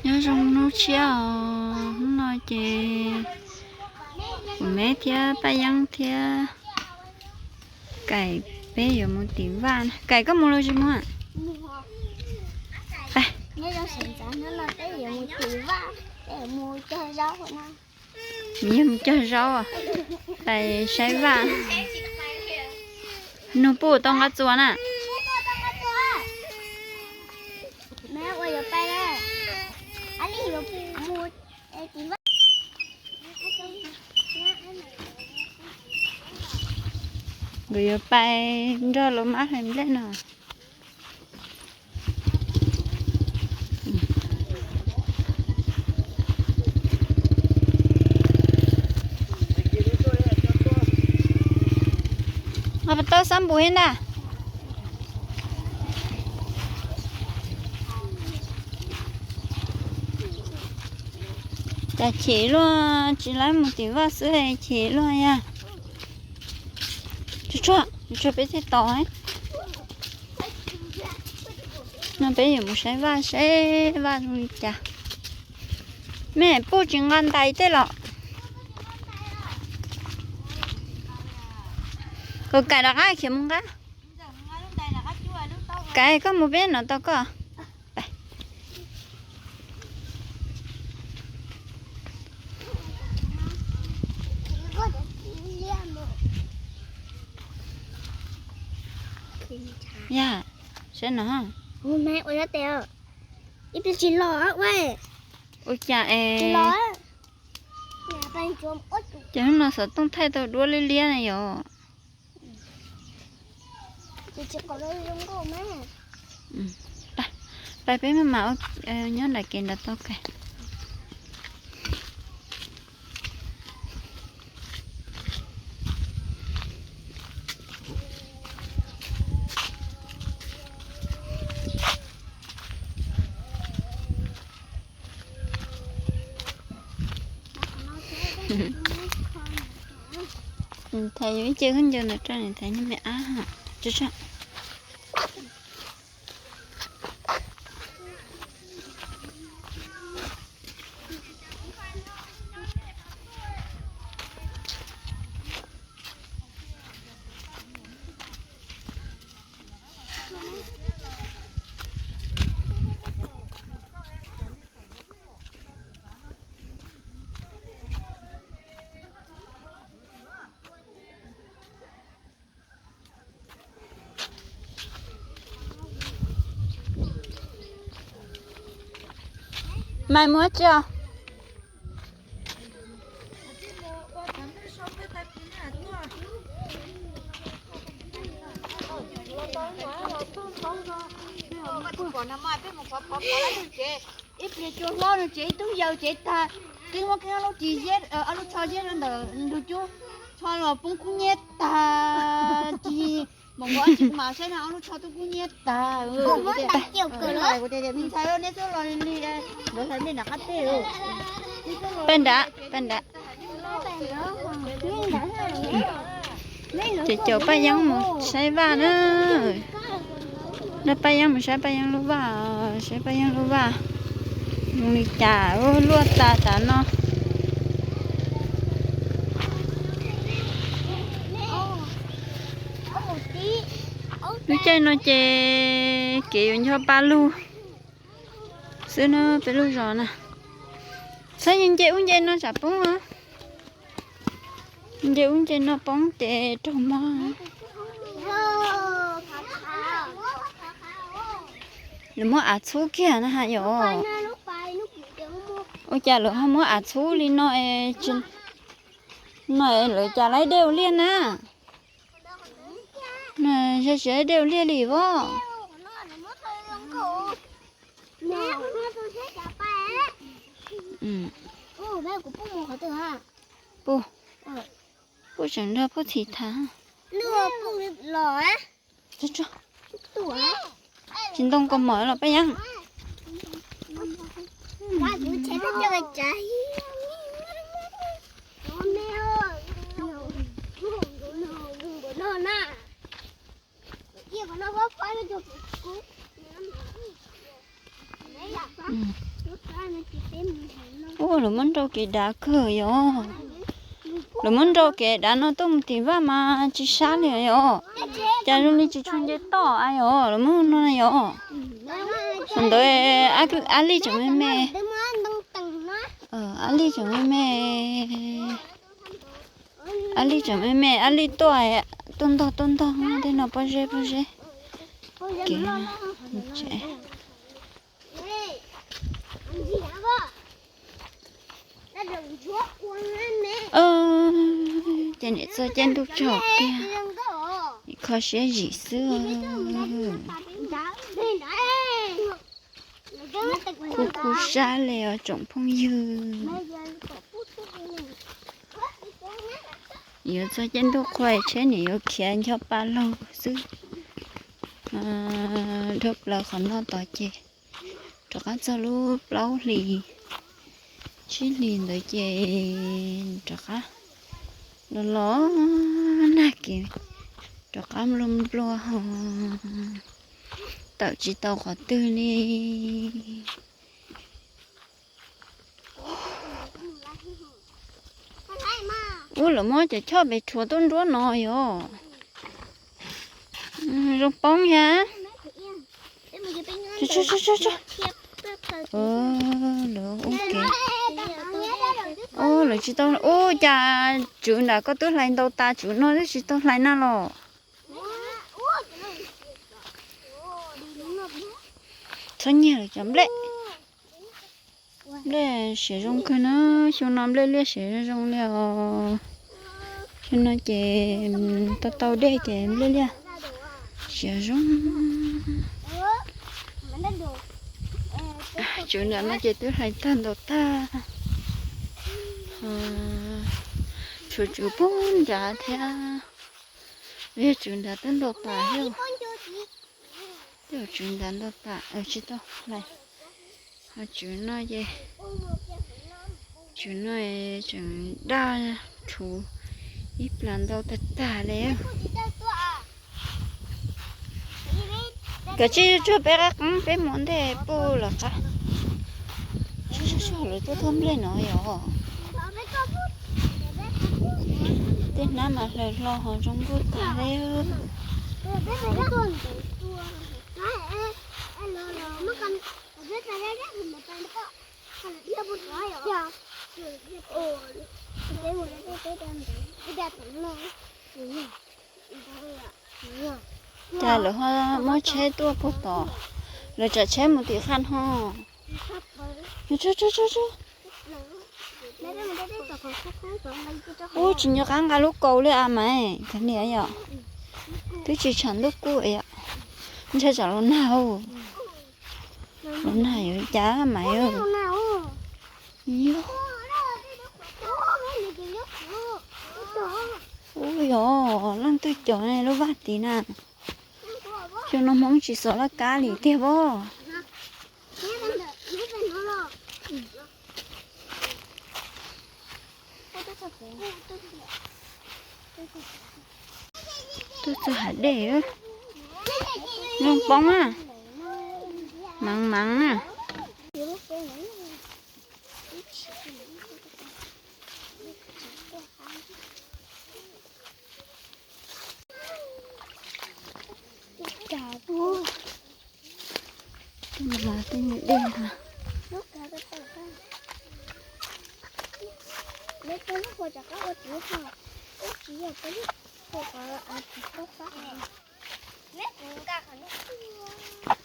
Nyob zoo hnub tshiab os, hnub no ces kuv me thiab Paj Yeeb thiab Kaim peb yuav mus tim vaj na. Kaim koj mus los tsis mus? Yog mus cog zaub, pais saib vaj. Nug puj tau nqa txuas na. Nkawd yuav pais nrog lawv mab hlais nplej no. Ho pas tau xab npum li ntag. Cas chim luaj, tsis laib mus tim vaj xwb chim luaj yag. Tsuag tsuag peb thiaj tos. No peb yuav mus saib vaj seb vaj zoo li cas. Mej puj tsis nqa ntais tej los? Kom Kaim rov qab khiav mus nqa. Kaim koj mus peb nov tos koj. Yog, saib no. Ua cas es, ces hnub no xov tooj thaij tau duab liab liab na yom. Pais peb maj mam nyob nram kev nrad tau kawg. Niam tais yuav ib ce khaub ncaws ntawm rau niam tais nyob me ab. Maiv muab tso. Ib pliag cua hlob no ces ib tug yawg ces tag, qhib muab qhib ob lub ris, ob lub tsho ziab rau ntawm ntug cub, tsho los poob kub hnyiab tag, ris mos nkaus tsis mam saib no ob lub tsho twb kub hnyiab tag. Kuv tias me ntxhais neb twb los li li, nkawd hlais nplej nram qab teb. Paj nrad, paj nrad. Ces caum Paj Yeeb mus saib vaj na. Nrog Paj Yeeb mus saib Paj Yeeb lub vaj, saib Paj Yeeb lub vaj zoo li cas, luaj tas tas no. Lub caij no ces kev yuav ncho pa lug xwb na peb lub zos na. Txhob nce ub nce no tsam poob. Nce ub nce no poob ces raug mob. Lawv muab av txhub kiag na ha yom. Ua cas lawv ho muab av txhub li no es, no es lawv cas laib dej ua liaj na. Tsis laib dej ua liaj li voj. Puj, puj tseem nrog puj txhim tham. Tsis ntoo kaus mom los Paj Yeeb. Ua, lawv muab nrau kev dav kawg yom. Lawv muab nrau kev dav no tuaj mus tim vaj mas tsis sab li yom. Cas zoo li tsis tshua nce toj a yom, lawv muab no yom. Ntawd Ab Lis tseem me me. Ab Lis tseem me me. Ab Lis tseem me me, Ab Lis tuaj, tuaj ntog tuaj ntog tej no pob zeb pob zeb. Kev tsev. Ces niam txog caij ntuj tsaus tiag, nim kho siab zim xwb. Kuj kuj sab li os tsoom phooj ywg. Yuav txog caij ntuj qhua tsheb nim yuav khiav ncho pa laug xwb. Dhau plaws qhov no tod ces rov qab txog lub plaub hlis tsib hlis ntawd ces rov qab los los nag kev, rov qab nplua nplua ho tawm tsis tau qhov twg li. Ua, lawv muab cov choj pes rhuav tuaj nruab no yom. Zoo poob thiab. Lawv ua kev, lawv tsis tau. Ua cas tswv nram koj twb hlais ntau tas, tswv no twb tsis tau hlais na los? Txhob nyiag lawv cov nplej. Nplej siav zoo kawg na, xyoo no nplej liaj siav zoo zoo li os. Xyoo no ces tau tau dej ces nplej liaj siav zoo. Tswv nram no ces twb hlais tag ntau tag, tshuav tswv poob nrad thiab. Yog tswv nrad twb ntau tas thiab. Tej tswv nrad ntau tas tsis tau hlais. Ho tswv no ces, tswv no tseem daj rhuv ib plag ntau tag tag li. Kav tsij tsuag peb qab qeeb peb mus ntej puj lawv qab. Lawv tuaj thauj nplej no yom. Tej hnab mas hlaws hlo ho zoo nkauj tag li. Cas lawv ho muab tsheb tuaj puag tod, lawv tsam tsheb mus tim qha no. Ub, tsis nco qab nqa lub kaus li a mas, kav liam yom. Twb tsis tshav ntuj kuj yom. Ntshai tsam los nag. Los nag yuav cas mas. Yog. Ub yog, leej twg cog lub vaj tid na. Xyoo no Hmoob tsis xov laj kab li tiag pob. Tuaj txog hav dej, zoo poob na, meev meev na. Tej no mas tej nyuag dej ntag.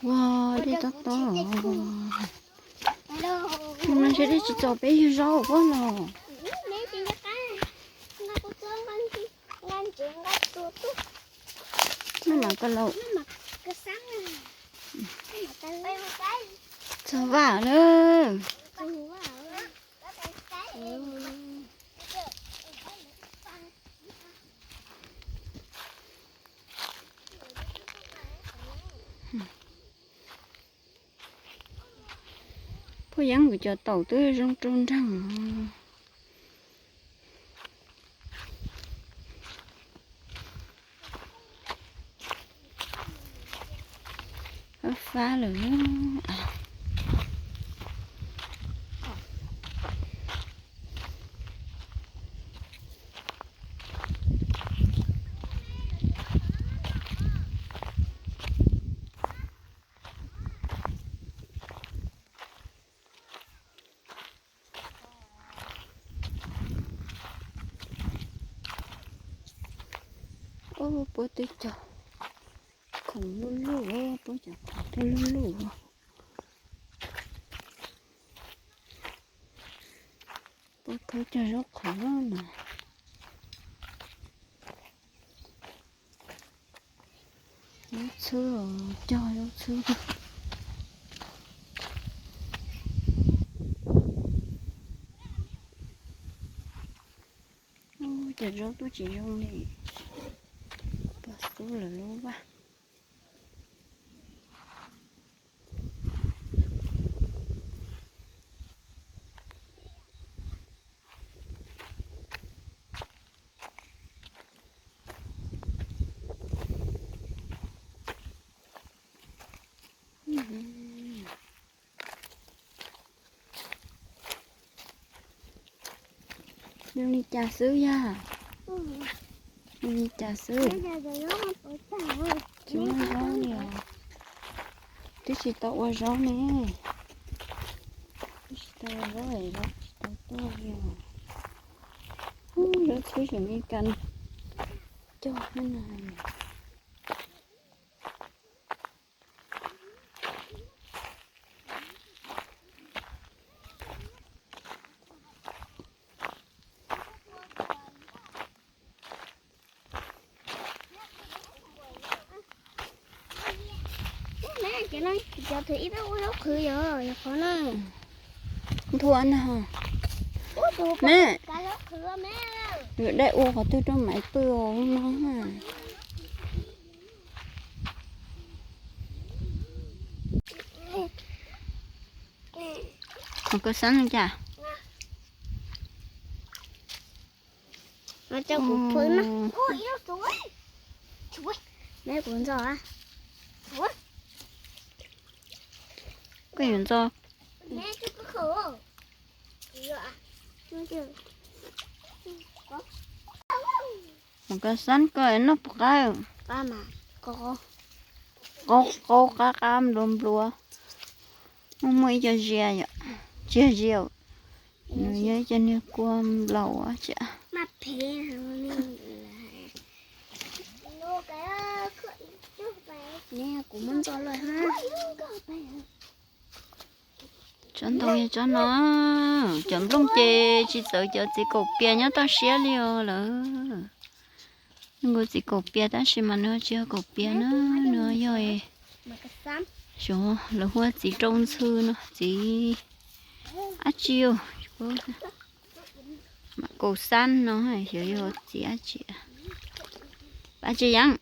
Ua, dej tob tob. Ua, no ntshe dej tsis txaus peb yug zaub pob no. Maj mam ka laus. Txog vaj lawm. Phuaj yeeb kuv cov taum twb zoo rau nreeg. Fab fab lawm. Puab twb cog khoom luj luj, puab cov khoom twb luj luj. Puab thawb cog zaub qhwv mas. Zaub txhwb, cog zaub txhwb. Ub, cov zaub tuaj tsis zoo li, pog xub lawv lub vaj. Zoo li cas xwb yog? Zoo li cas xwb? Tsis muaj zaub li os. Twb tsis tau ua zaub ne. Twb tsis tau ua zaub es zaub tsis tau tuaj li os. Ub, zaub txhwb tseem me kas cog thiab na. Cov no cov thaum ib peb ua zaub qhwv yog, yog qhov no. Nthua no. Ne, yuav dai ua qhov twg rau maiv pw os no. Ua koj xab no cas? Coj kuv pw na. Neb kuv ntxo. Koj yuav ntxo. Mus koj xab koj noj puas qab? Qab qab qab nplua nplua. Muaj muaj ib co zia yom, tsis yog zia, nws yog ib co niag kua nplaum tsi. Kuv muab ntxo lawm ha. Tsob ntoo yog tsob no, cov nplooj ces tsis txawv cov txiv kaum pias nyob toj siab li os lawm. Nkaus txiv kaum pias tab sis mas nws tsis yog kaum pias na, nws yog xyov lawv hu ua txiv rau ntxhw no, txiv dab tsi, mam kaum xab no xyov yog txiv dab tsi, dab tsi yeeb.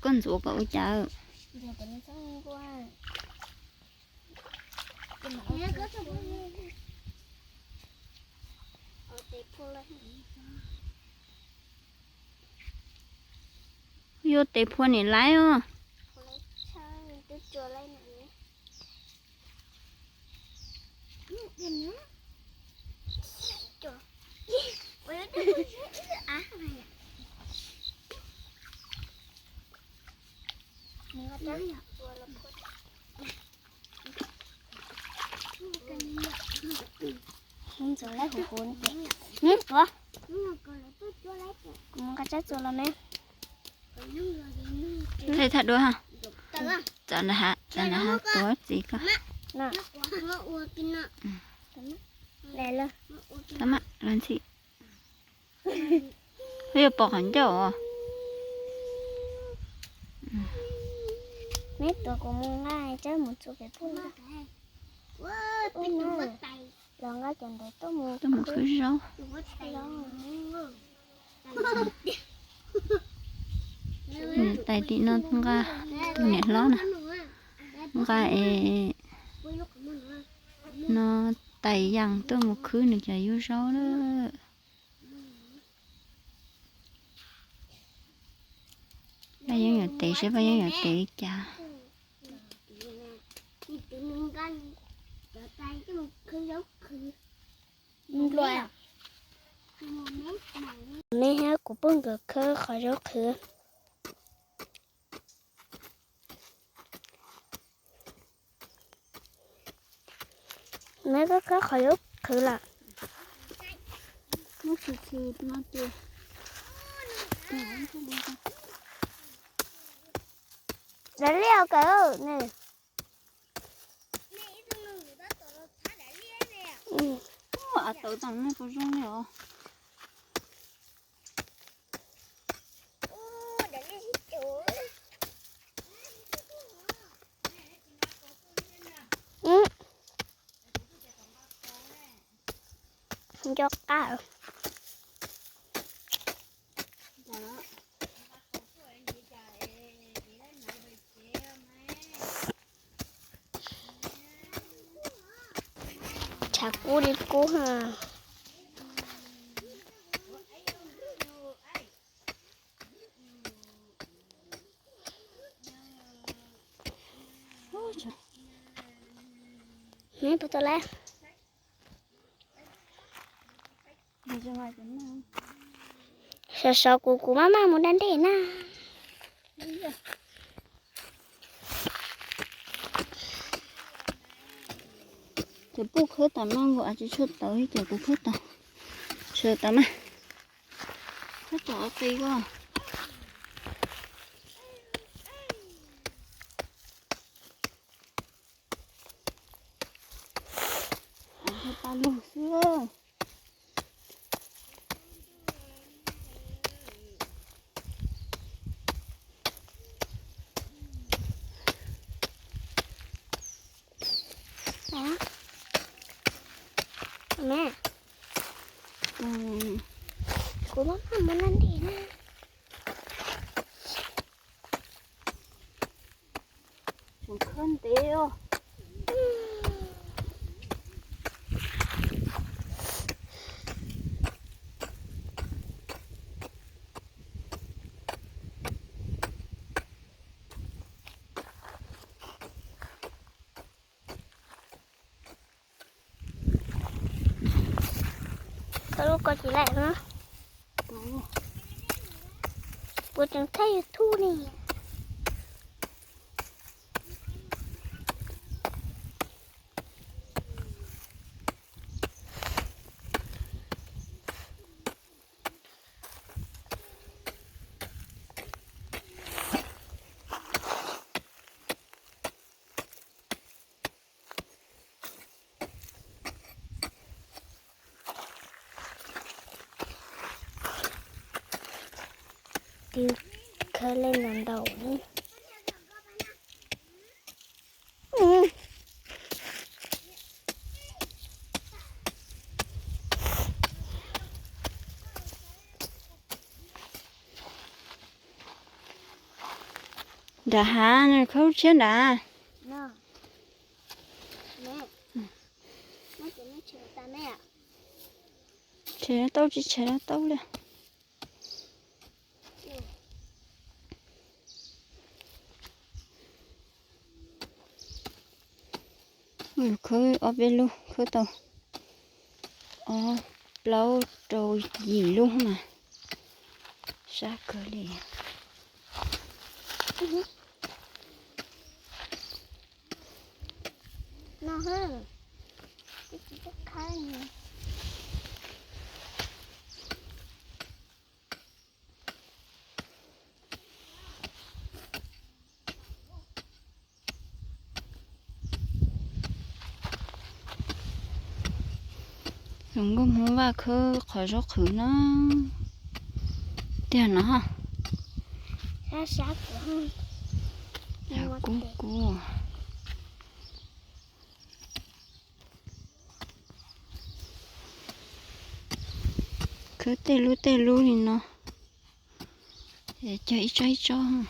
Koj ntxuav kom ua cas? Yuav tes phua niam laiv os. Mus nqa tsab txuas los me. Thaij thaij duab ha. Txav nrad ha, txav nrad ha, tuav txiv koj. Tau mas, los ntxhi. Yuav pom qhov ncauj os. Neb tuav kuv mus nqa tsab mus txua pem pub na. Los nqa cov ntawd tuaj mus, tuaj mus khwb zaub. Tais tim no nqa, tus niam hlob na, nqa es no tais yas tuaj mus khwb nws cov yub zaub lawm. Paj Yeeb yuav tev seb Paj Yeeb yuav tev li cas. Me thiab kuv poj nkawd khawb qhov zaub qhwv. Me koj khawb qhov zaub qhwv lawm. Tshwm tshwm no ces dav liaj kawg ne. Av tawv tas ne, puas zoo li os? Nco qab. Tshav kub li kub ha. Neb puas tau lawm? Sov sov kuv, kuv maj maj mus da dej na. Ces puj khawb tas mas nkaus, tsis tshua tawv ces kuv khawb tas, sawv tas mas. Khawb tas qis ko. Paj lug xwb. Kuv muab paj muab nab nti na. Tseem khawb ntev os. Koj lub ko tsis laim na. Kuv tseem thaij YouTube ne. Twb khawb leej ntau ntau. Nram hav no khawb lub tshiab nrad. Tshem no tau tsis tshem no tau li. Khawb ob peb lub, khawb tau ob plaub rau yim lub mas sab kawg li. Zoo nkauj Hmoob Vaj khawb qhov zaub qhwv no. Tiag no. Kub kub. Khawb tej lub tej lub li no. Cog ib tsob ib tsob.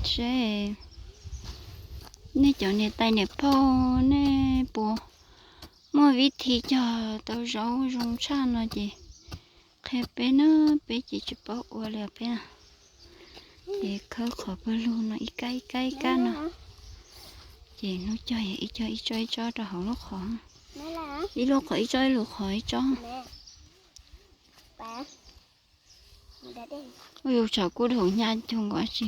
Seb nej cov niam tais niam pog nej puas muaj vib thi cog tau zaub zoo tshaj no ces qhia peb na, peb ces tsis paub ua li os peb. Ces khawb qhov pawg lug no ib kab ib kab ib kab no. Ces hnub cog ib co ib tsob ib tsob rau hauv lub qhov. Ib lub qhov ib tsob, ib lub qhov ib tsob. Ua yus tsam kuv dhau hnyav cuag nkaus tsi.